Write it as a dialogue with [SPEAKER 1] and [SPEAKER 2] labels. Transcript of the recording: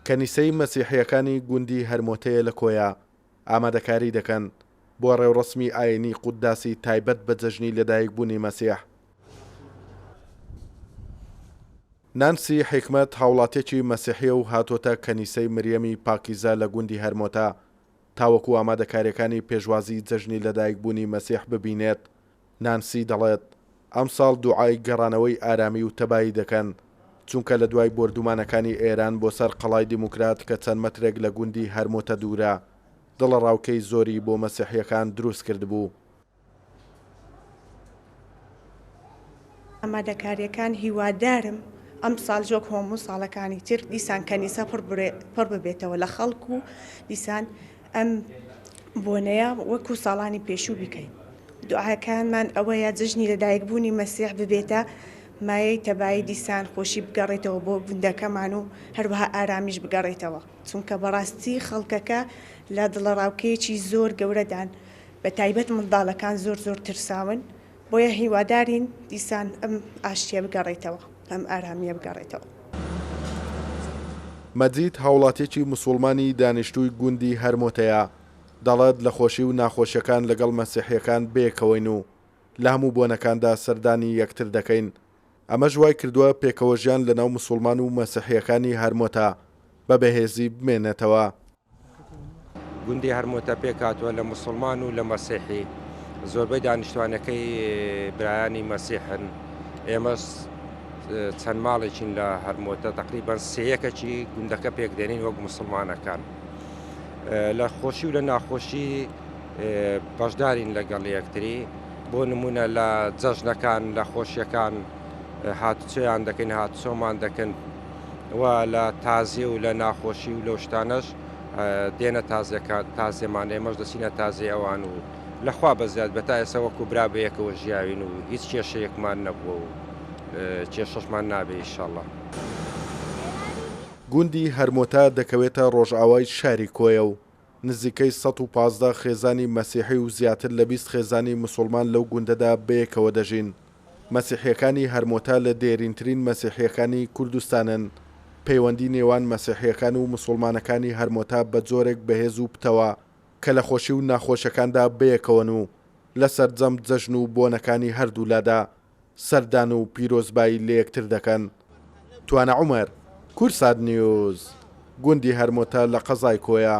[SPEAKER 1] کەنیسەی مەسیحییەکانی گوندی هەرمۆتەیە لە کۆیە ئامادەکاری دەکەن بۆ ڕێوڕەسمی ئایینی قوداسی تایبەت بە جەژنی لەدایکبوونی مەسیح. نانسی حیکمەت هاوڵاتیەکی مەسیحیە و هاتۆتە کەنیسەی مریەمی پاکیزە لە گوندی هەرمۆتە تاوەکو ئامادەکاریەکانی پێشوازی جەژنی لەدایکبوونی مەسیح ببینێت. نانسی دەڵێت، ئەمساڵ دوعای گەڕانەوەی ئارامی و تەبایی دەکەن، چونکە لە دوای بۆردومانەکانی ئێران بۆ سەر قەڵای دیموکرات کە چەند مەترێک لە گوندی هەرمۆتە دوورە، دڵەڕاوکێی زۆری بۆ مەسیحییەکان دروست کردبوو.
[SPEAKER 2] ئامادەکارییەکان هیوادارم ئەمساڵ وەک هەموو ساڵەکانی تر دیسان کەنیسە پڕ ببێتەوە لە خەڵک و دیسان ئەم بۆنەیە وەکو ساڵانی پێشوو بیکەین. دوعاکانمان ئەوەیە جەژنی لەدایکبوونی مەسیح ببێتە مایەی تەبایی دیسان خۆشی بگەڕێتەوە بۆ گوندەکەمان و هەروەها ئارامیش بگەڕێتەوە چونکە بەڕاستی خەڵکەکە لە دڵەڕاوکێیەکی زۆر گەورەدان بە تایبەت منداڵەکان زۆر زۆر ترساون بۆیە هیوادارین دیسان ئەم ئاشتیە بگەڕێتەوە ئەم ئارامیە بگەڕێتەوە.
[SPEAKER 1] مەجید هاوڵاتیەکی مسوڵمانی دانیشتووی گوندی هەرمۆتەیە، دەڵێت لە خۆشی و ناخۆشیەکان لەگەڵ مەسیحیەکان بەیەکەوەین و لە هەموو بۆنەکاندا سەردانی یەکتر دەکەین، ئەمەش وایکردووە پێکەوەژیان لەناو مسوڵمان و مەسیحیەکانی هەرمۆتە بە بەهێزی بمێنێتەوە.
[SPEAKER 3] گوندی هەرمۆتە پێکهاتووە لە موسڵمان و لە مەسیحی، زۆربەی دانیشتوانەکەی برایانی مەسیحن، ئێمەش چەند ماڵێکین لە هەرمۆتە تەقریبەن سێیەکەکی گوندەکە پێکدێنین وەک موسڵمانەکان. لە خۆشی و لە ناخۆشی بەشدارین لەگەڵ یەکتری، بۆ نمونە لە جەژنەکان لە خۆشیەکان هاتوچۆیان دەکەین هاتوچۆمان دەکەن و لە تازیە و لە ناخۆشی و لەو شتانەش دێنە تازیەکە تازیەمان ئێمەش دەچینە تازیەی ئەوان و لەخوا بەزیاد بە تا ئێستا وەکو برا بەیەکەوە ژیاوین و هیچ کێشەیەکمان نەبووە و کێشەشمان نابێ ئیشەڵا.
[SPEAKER 1] گوندی هەرمۆتە دەکەوێتە ڕۆژئاوای شاری کۆیە و نزیکەی 115 خێزانی مەسیحی و زیاتر لە 20 خێزانی مسوڵمان لەو گوندەدا بەیەکەوە دەژین. مەسیحییەکانی هەرمۆتە لە دێرینترین مەسیحییەکانی کوردستانن. پەیوەندی نێوان مەسیحییەکان و مسوڵمانەکانی هەرمۆتە بە جۆرێک بەهێز و پتەوە کە لە خۆشی و ناخۆشیەکاندا بەیەکەوەن و لە سەرجەم جەژن و بۆنەکانی هەردوولادا سەردان و پیرۆزبایی لەیەکتر دەکەن. توانا عومەر، کوردسات نیوز، گوندی هەرمۆتە لە قەزای کۆیە.